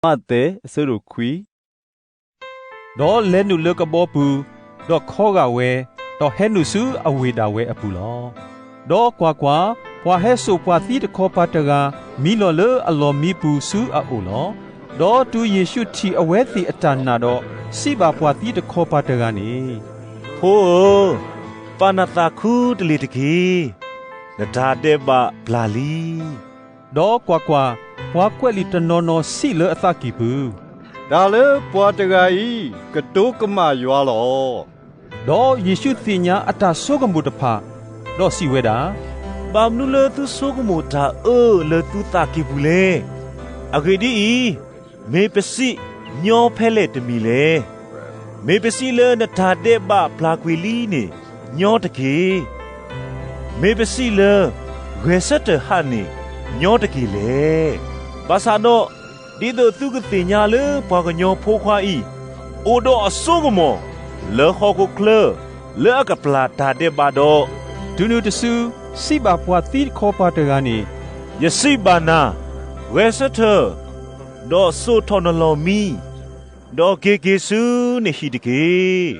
မးသဲ အဆၢဒိၣ်ခွံ. ဒီးလဲၤနုာ်လၢကဘီပူၤ, ဒီးခီဂာ်ဝဲ, ဒီးဟဲနုာ်ဆူအဝ့ၢ်ဒၣ်ဝဲအပူၤလီၤ. ဒီးကွၢ်ကွၢ်, ပှၤဟဲစိာ်ပှၤသံတခီပၤတဂၤ မံလီၤလၢအလီၢ်မံပူၤဆူအအိၣ်လီၤ. ဒီးတုၤယ့ၣ်ရှူးထံၣ်အဝဲသ့ၣ်အတၢ်နာ်ဒီး, စံးဘၣ်ပှၤသံတခီပၤတဂၤန့ၣ်, ဖိဧၢ, ပာ်နသးခူတလ့ၢ်တက့ၢ်. နတၢ်ဒဲးဘးပျၢ်လံ. ဒီးကွၢ်ကွၢ်, ပှၤကွဲးလံာ်တနီၤနီၤစံးလၢအသးကံၢ်ပူၤ, တၢ်လၢပှၤတဂၤအံၤ ကတိၤကမၣ်ယွၤလီၤ. ဒီးယ့ၣ်ရှူးသ့ၣ်ညါအတၢ်ဆိကမိၣ်တဖၣ်, ဒီးစံးဝဲဒၣ်, ဘၣ်မနုၤလၢသုဆိကမိၣ်တၢ်အၢလၢသုသးကံၢ်ပူၤလဲၣ်. အဂ့ၢ်ဒ်အံၤ, မ့ၢ်ပစံးညီဖဲလဲၣ်တမံၤလဲၣ်. မ့ၢ်ပစံးလၢနတၢ်ဒဲးဘးပျၢ်ကွံာ်လံန့ၣ်, ညီတက့ၢ်. မ့ၢ်ပစံးလၢ ဂဲၤဆၢထၢၣ်ဟးန့ၣ်, ညီတက့ၢ်လဲၣ်. ဘၣ်ဆၣ်ဒီး, ဒ်သိးသုကသ့ၣ်ညါလၢပှၤကညီဖိခွါအံၤ အိၣ်ဒီးအစိကမီၤ လၢဟီၣ်ခိၣ်ချၢ လၢအကပျၢ်တၢ်ဒဲးဘးဒီး, တုၤနုၤတစု စံးဘၣ်ပှၤသံတခီပၤတဂၤန့ၣ်, ယစံးဘၣ်နၤ, ဂဲၤဆၢထၢၣ်, ဒီးစိာ်ထီၣ်နလီၢ်မံ, ဒီးက့ၤက့ၤဆူနဟံၣ်တက့ၢ်.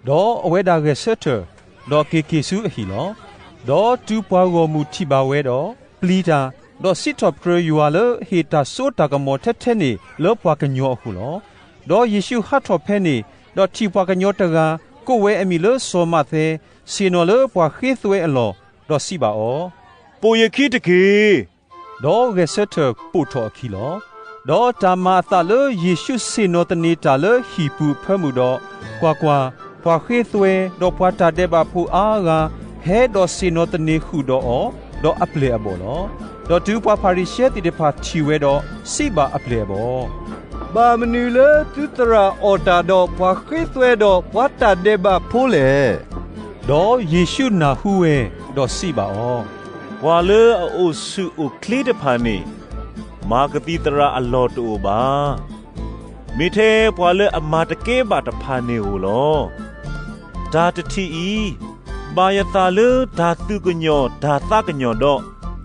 ဒီးအဝဲဒၣ်ဂဲၤဆၢထၢၣ်, ဒီးက့ၤက့ၤဆူအဟံၣ်လီၤ. ဒီးတုၤပှၤဂီၢ်မုၢ်ထံၣ်ဘၣ်ဝဲဒီး, ပျံၤတၢ်, ဒီးစံးထီၣ်ပတြၢၤယွၤလၢဟ့ၣ်တၢ်စိတၢ်ကမီၤထဲထဲန့ၣ် လၢပှၤကညီအဃိလီၤ. ဒီးယ့ၣ်ရှူးဟးထီၣ်ဖဲန့ၣ်, ဒီးထံၣ်ပှၤကညီတဂၤ, ကိးဝဲအမံၤလၢစီၤမးသဲ, ဆ့ၣ်နီၤလၢပှၤဃ့သွဲအလီၢ်, ဒီးစံးဘၣ်အီၤ, ပိာ်ယခံတက့ၢ်. ဒီးဂဲၤဆၢထၢၣ်ပိာ်ထီၣ်အခံလီၤ. ဒီးတၢ်မၤအသးလၢယ့ၣ်ရှူးဆ့ၣ်နီၤသန့ၤတၢ်လၢဟံၣ်ပူၤအဖၢမုၢ်ဒီး, ကွၢ်ကွၢ်, ပှၤဃ့သွဲ, ဒီးပှၤတၢ်ဒဲးဘးဖိအါဂၤ, ဟဲဒီးဆ့ၣ်နီၤသန့ၤဃုာ်ဒီးအီၤ, ဒီးအပျဲၢ်အဘီၣ်လီၤ. ဒီးတုၤပှၤဖၤရံၤၡဲသ့ၣ်တဖၣ်ထံၣ်ဝဲဒီး, စံးဘၣ်အပျဲၢ်အဘီၣ်, ဘၣ်မနုၤလၢသုသရၣ်အီၣ်တၢ်ဒီးပှၤဃ့သွဲဒီးပှၤတၢ်ဒဲးဘးဖိလဲၣ်. ဒီးယ့ၣ်ရှူးနၢ်ဟူဝဲ, ဒီးစံးဘၣ်အီၤ, ပှၤလၢအအိၣ်ဆူၣ်အိၣ်ချ့တဖၣ်န့ၣ်, မၤကသံၣ်သရၣ်အလီၢ်တအိၣ်ဘၣ်. မ့ၢ်ထဲပှၤလၢအမၤတကဲဘၣ်တဖၣ်န့ၣ်ဧိၤလီၤ. တၢ်တထံၣ်အံၤ, ဘၣ်ယသးလၢတၢ်သူၣ်ကညီၣ်တၢ်သးကညီၣ်ဒီး,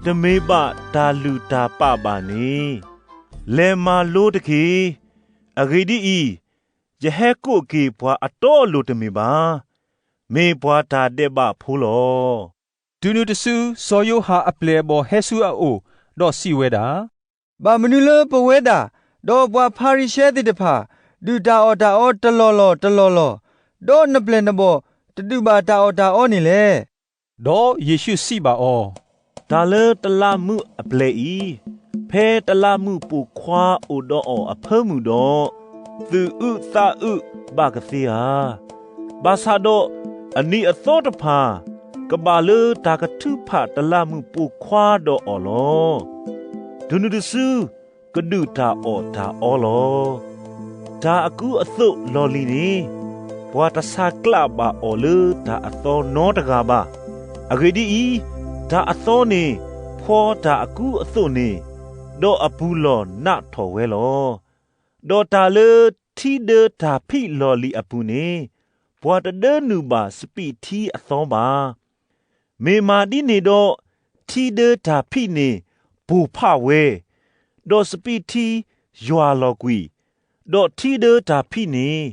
တမ့ၢ်ဘၣ်တၢ်လုၢ်တၢ်ပာ်ဘၣ်န့ၣ်, လဲၤမၤလိတက့ၢ်. အဂ့ၢ်ဒ်အံၤ, ယဟဲကိးက့ၤပှၤအတီအလိၤတမ့ၢ်ဘၣ်. မ့ၢ်ပှၤတၢ်ဒဲးဘးဖိလီၤ. တုၤနုၤတစု စီၤယိၤဟၣ်အပျဲၢ်အဘီၣ်ဟဲဆူအအိၣ်, ဒီးစံးဝဲဒၣ်, ဘၣ်မနုၤလၢပဝဲဒၣ်, ဒီးပှၤဖၤရံၤၡဲသ့ၣ်တဖၣ်, ဒုၣ်တၢ်အီၣ်တၢ်အီတလီၢ်လီၢ်တလီၢ်လီၢ်, ဒီးနပျဲၢ်နဘီၣ်တဒုးဘၣ်တၢ်အီၣ်တၢ်အီန့ၣ်လဲၣ်. ဒီးယ့ၣ်ရှူးစံးဘၣ်အီၤ, တၢ်လၢတလးမူးအပျဲၢ်အံၤ, ဖဲတလးမူးပိာ်ခွါအိၣ်ဒီးအီၤအဖၢမုၢ်ဒီး, သူၣ်အုးသးအုးဘၣ်ကသ့ဧါ. ဘၣ်ဆၣ်ဒီး, အနံၤအသီတဖၣ်, ကဘၣ်လၢတၢ်ကထုးဖးတလးမူးပိာ်ခွါဒီးအီၤလီၤ. တုၤနုၤတစု, ကဒုၣ်တၢ်အီၣ်တၢ်အီလီၤ. တၢ်အကူအသိးလီၢ်လံၤန့ၣ်, ပှၤတဆါကျးဘၣ်အီၤလၢတၢ်အသီနီတဂၤဘၣ်. အဂ့ၢ်ဒ်အံၤ, တၢ်အသီန့ၣ်ဖှီတၢ်အကူအသိးန့ၣ်, ဒီးအပူၤလီၢ်နးထီၣ်ဝဲလီၤ. ဒီးတၢ်လၢထံဒၢတၢ်ဖံးလီၢ်လံၤအပူၤန့ၣ်, ပှၤတဒၢနုာ်ဘၣ်စပံးထံအသီဘၣ်. မ့ၢ်မၤဒ်န့ၣ်ဒီး, ထံဒၢတၢ်ဖံးန့ၣ်ပိၢ်ဖးဝဲ, ဒီးစပံးထံယွၤလီၤကွံာ်, ဒီးထံဒၢတၢ်ဖံးန့ၣ်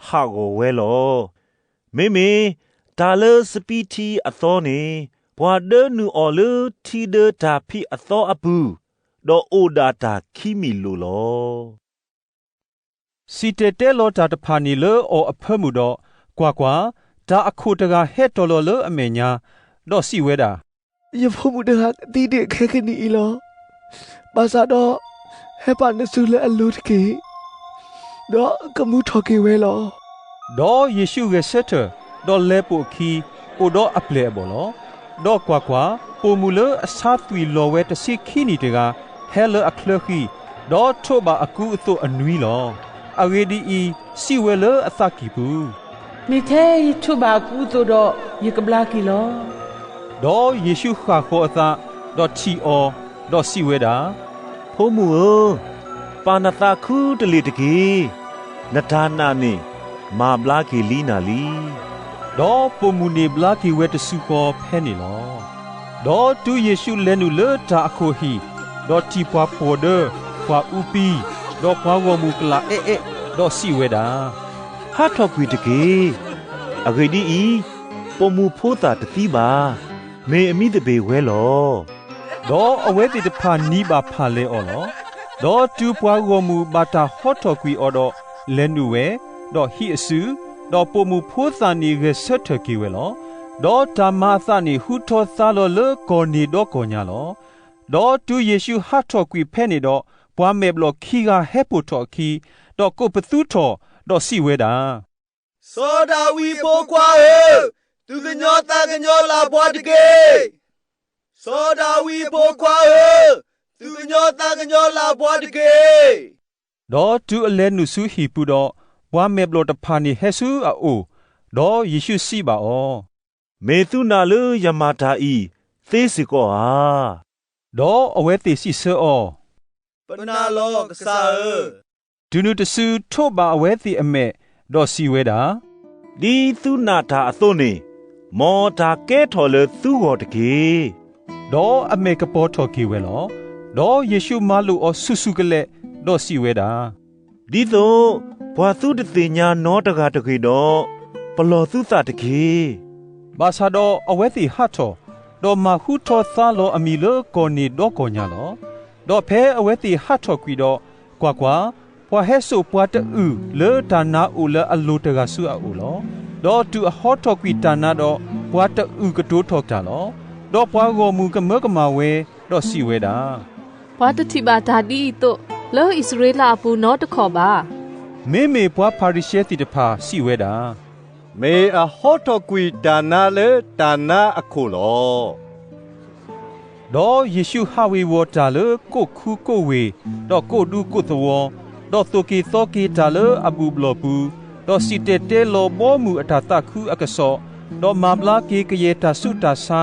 ဟးဂီၤဝဲလီၤ. မ့မ့ၢ်တၢ်လၢစပံးထံအသီန့ၣ်, ပှၤဒၢနုာ်အီၤလၢထံဒၢတၢ်ဖံးအသီအပူၤ, ဒီးအိၣ်ဒၣ်တၢ်ခံမံၤလိာ်လီၤ. စံၣ်တဲၤတဲလီၤတၢ်တဖၣ်န့ၣ်လၢအီၤအဖၢမုၢ်ဒီး, ကွၢ်ကွၢ်, တၢ်အခိၣ်တဂၤဟဲတီၤလီၤလၢအမဲာ်ညါ, ဒီးစံးဝဲဒၣ်, ယဖိမုၣ်တဂၤသံဒံးခဲကနံၣ်အံၤလီၤ. ဘၣ်ဆၣ်ဒီး, ဟဲပာ်နစုလၢအလိၤတက့ၢ်, ဒီးကမူထီၣ်က့ၤဝဲလီၤ. ဒီးယ့ၣ်ရှူးဂဲၤဆၢထၢၣ်, ဒီးလဲၤပိာ်အခံ, အိၣ်ဒီးအပျဲၢ်အဘီၣ်လီၤ. ဒီးကွၢ်ကွၢ်, ပိာ်မုၣ်လၢအဆါသွံၣ်လီၤဝဲတဆံခံနံၣ်တဂၤ, ဟဲလၢအချၢဃံ, ဒီးထိးဘၣ်အကူအသိးအနွံလီၤ. အဂ့ၢ်ဒ်အံၤ, စံးဝဲလၢအသးကံၢ်ပူၤ, မ့ၢ်ထဲယထိးဘၣ်အကူအသိးဒီး, ယကဘျါက့ၤလီၤ. ဒီးယ့ၣ်ရှူးဃၣ်ဃီၤအသး, ဒီးထံၣ်အီၤ, ဒီးစံးဝဲဒၣ်, ဖိမုၣ်ဧၢ, ပာ်နသးခူတလ့ၢ်တက့ၢ်. နတၢ်နာ်န့ၣ်မၤဘျါက့ၤလံနၤလံ. ဒီးပိာ်မုၣ်န့ၣ်ဘျါက့ၤဝဲတစုဃီဖဲန့ၣ်လီၤ. ဒီးတုၤယ့ၣ်ရှူးလဲၤနုာ်လၢတၢ်အခိၣ်အဟံၣ်, ဒီးထံၣ်ပှၤပှီၢ်ဒၢ, ပှၤအူပံ, ဒီးပှၤဂီၢ်မုၢ်ကလၢ်အဲၣ်အဲၣ်, ဒီးစံးဝဲဒၣ်, ဟးထီၣ်ကွံာ်တက့ၢ်. အဂ့ၢ်ဒ်အံၤ, ပိာ်မုၣ်ဖိသၣ်တသံဘၣ်. မ့ၢ်အမံသပ့ၤဝဲလီၤ. ဒီးအဝဲသ့ၣ်တဖၣ်နံၤဘၣ်ဖၣ်လဲအီၤလီၤ. ဒီးတုၤပှၤဂီၢ်မုၢ်ဘၣ်တၢ်ဟးထီၣ်ကွံာ်အီၤဒီး, လဲၤနုာ်ဝဲ, ဒီးဟံးအစု, ဒီးပိာ်မုၣ်ဖိသၣ်န့ၣ်ဂဲၤဆၢထၢၣ်က့ၤဝဲလီၤ. ဒီးတၢ်မၤအသးန့ၣ်ဟူထီသါလီၤလၢကီၢ်န့ၣ်ဒီကီၢ်ညါလီၤ. ဒီးတုၤယ့ၣ်ရှူးဟးထီၣ်ကွံာ်ဖဲန့ၣ်ဒီး, ပှၤမဲာ်ဘျီၣ်ခံဂၤဟဲပိာ်ထီၣ်အခံ, ဒီးကိးပသူထီၣ်, ဒီးစံးဝဲဒၣ်, စီၤဒၤဝံးအဖိခွါဧၢ, သူၣ်ကညီၤသးကညီၤလၢ်ပှၤတက့ၢ်. စီၤဒၤဝံးအဖိခွါဧၢ, သူၣ်ကညီၤသးကညီၤလၢ်ပှၤတက့ၢ်. ဒီးတုၤအလဲၤနုာ်ဆူဟံၣ်ပူၤဒီး, ပှၤမဲာ်ဘျီၣ်တဖၣ်န့ၣ်ဟဲဆူအအိၣ်, ဒီးယ့ၣ်ရှူးစံးဘၣ်အီၤ, မ့ၢ်သုနာ်လၢယမၤတၢ်အံၤသ့စ့ၢ်ကီးဧါ. ဒီးအဝဲသ့ၣ်စံးဆၢအီၤ, ပနာ်လီၤကစၢ်ဧၢ. တုၤနုၤတစုထိးဘၣ်အဝဲသ့ၣ်အမဲာ်, ဒီးစံးဝဲဒၣ်, ဒ်သုနာ်တၢ်အသိးန့ၣ်, မ်တၢ်ကဲထီၣ်လၢသုဂီၢ်တက့ၢ်. ဒီးအမဲာ်ကပီၤထီၣ်က့ၤဝဲလီၤ. ဒီးယ့ၣ်ရှူးမၤလိာ်အီၤဆူၣ်ဆူၣ်ကလဲာ်, ဒီးစံးဝဲဒၣ်, ဒ်သိးပှၤသုတသ့ၣ်ညါနီတဂၤတဂ့ၤဒီး, ပလီၢ်သုသးတက့ၢ်. ဘၣ်ဆၣ်ဒီးအဝဲသ့ၣ်ဟးထီၣ်, ဒီးမၤဟူထီသါလီၤအမံၤလၢကီၢ်န့ၣ်ဒီကီၢ်ညါလီၤ. ဒီးဖဲအဝဲသ့ၣ်ဟးထီၣ်ကွံာ်ဒီး, ကွၢ်ကွၢ်, ပှၤဟဲစိာ်ပှၤတအုၣ်လၢတၢ်နါအိၣ်လၢအလိၤတဂၤဆူအအိၣ်လီၤ. ဒီးတုၤအဟးထီၣ်ကွံာ်တၢ်နါဒီး, ပှၤတအုၣ်ကတိၤထီၣ်တၢ်လီၤ. ဒီးပှၤဂီၢ်မုၢ်ကမၢကမၣ်ဝဲ, ဒီးစံးဝဲဒၣ်, ပှၤတထံၣ်ဘၣ်တၢ်ဒ်အံၤအသိးလၢအံၣ်စရ့လးအပူၤနီတခီၣ်ဘၣ်. မ့မ့ၢ်ပှၤဖၤရံၤၡဲသ့ၣ်တဖၣ်စံးဝဲဒၣ်, မ့ၢ်အဟးထီၣ်ကွံာ်တၢ်နါလၢတၢ်နါအခိၣ်လီၤ. ဒီးယ့ၣ်ရှူးဟးဝ့ၤဝီၤတၢ်လၢကိၣ်ခူကိၣ်ဝ့ၢ်, ဒီးကိၣ်ဒူကိၣ်သဝီ, ဒီးသိၣ်က့ၤသီက့ၤတၢ်လၢအဘူၣ်ဘျီၣ်ပူၤ, ဒီးစံၣ်တဲၤတဲလီၤဘီမုၢ်အတၢ်သးခုအကစီၣ်, ဒီးမၤဘျါက့ၤကယဲၢ်တၢ်ဆူးတၢ်ဆါ,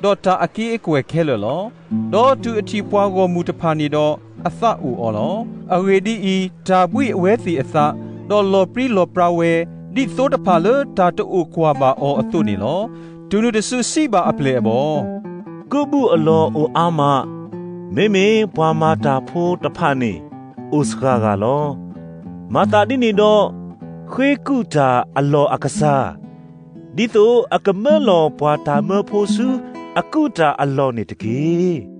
ဒီးတၢ်အက့ၤအကွဲၢ်ခဲလၢာ်လီၤ. ဒီးတုၤအထံၣ်ပှၤဂီၢ်မုၢ်တဖၣ်န့ၣ်ဒီး, အသးအိၣ်အီၤလီၤ. အဂ့ၢ်ဒ်အံၤ, တၢ်ဘှံးအဝဲသ့ၣ်အသး, ဒီးလီၤပြံလီၤပြါဝဲ, ဒ်သိတဖၣ်လၢတၢ်တအိၣ်ကွၢ်ဘၣ်အီၤအသိးန့ၣ်လီၤ. တုၤနုၤတစုစံးဘၣ်အပျဲၢ်အဘီၣ်, ကုၢ်ဘူၣ်အလီၢ်အိၣ်အါမး, မ့မ့ၢ်ပှၤမၤတၢ်ဖိတဖၣ်န့ၣ်အိၣ်စှၤဂၤလီၤ. မၤသးဒ်န့ၣ်ဒီး, ဃ့ကုၢ်တၢ်အလီၢ်အကစၢ်, ဒ်သိးအကမၢလီၤပှၤတၢ်မၢဖိဆူအကုၢ်တၢ်အလီၢ်န့ၣ်တက့ၢ်.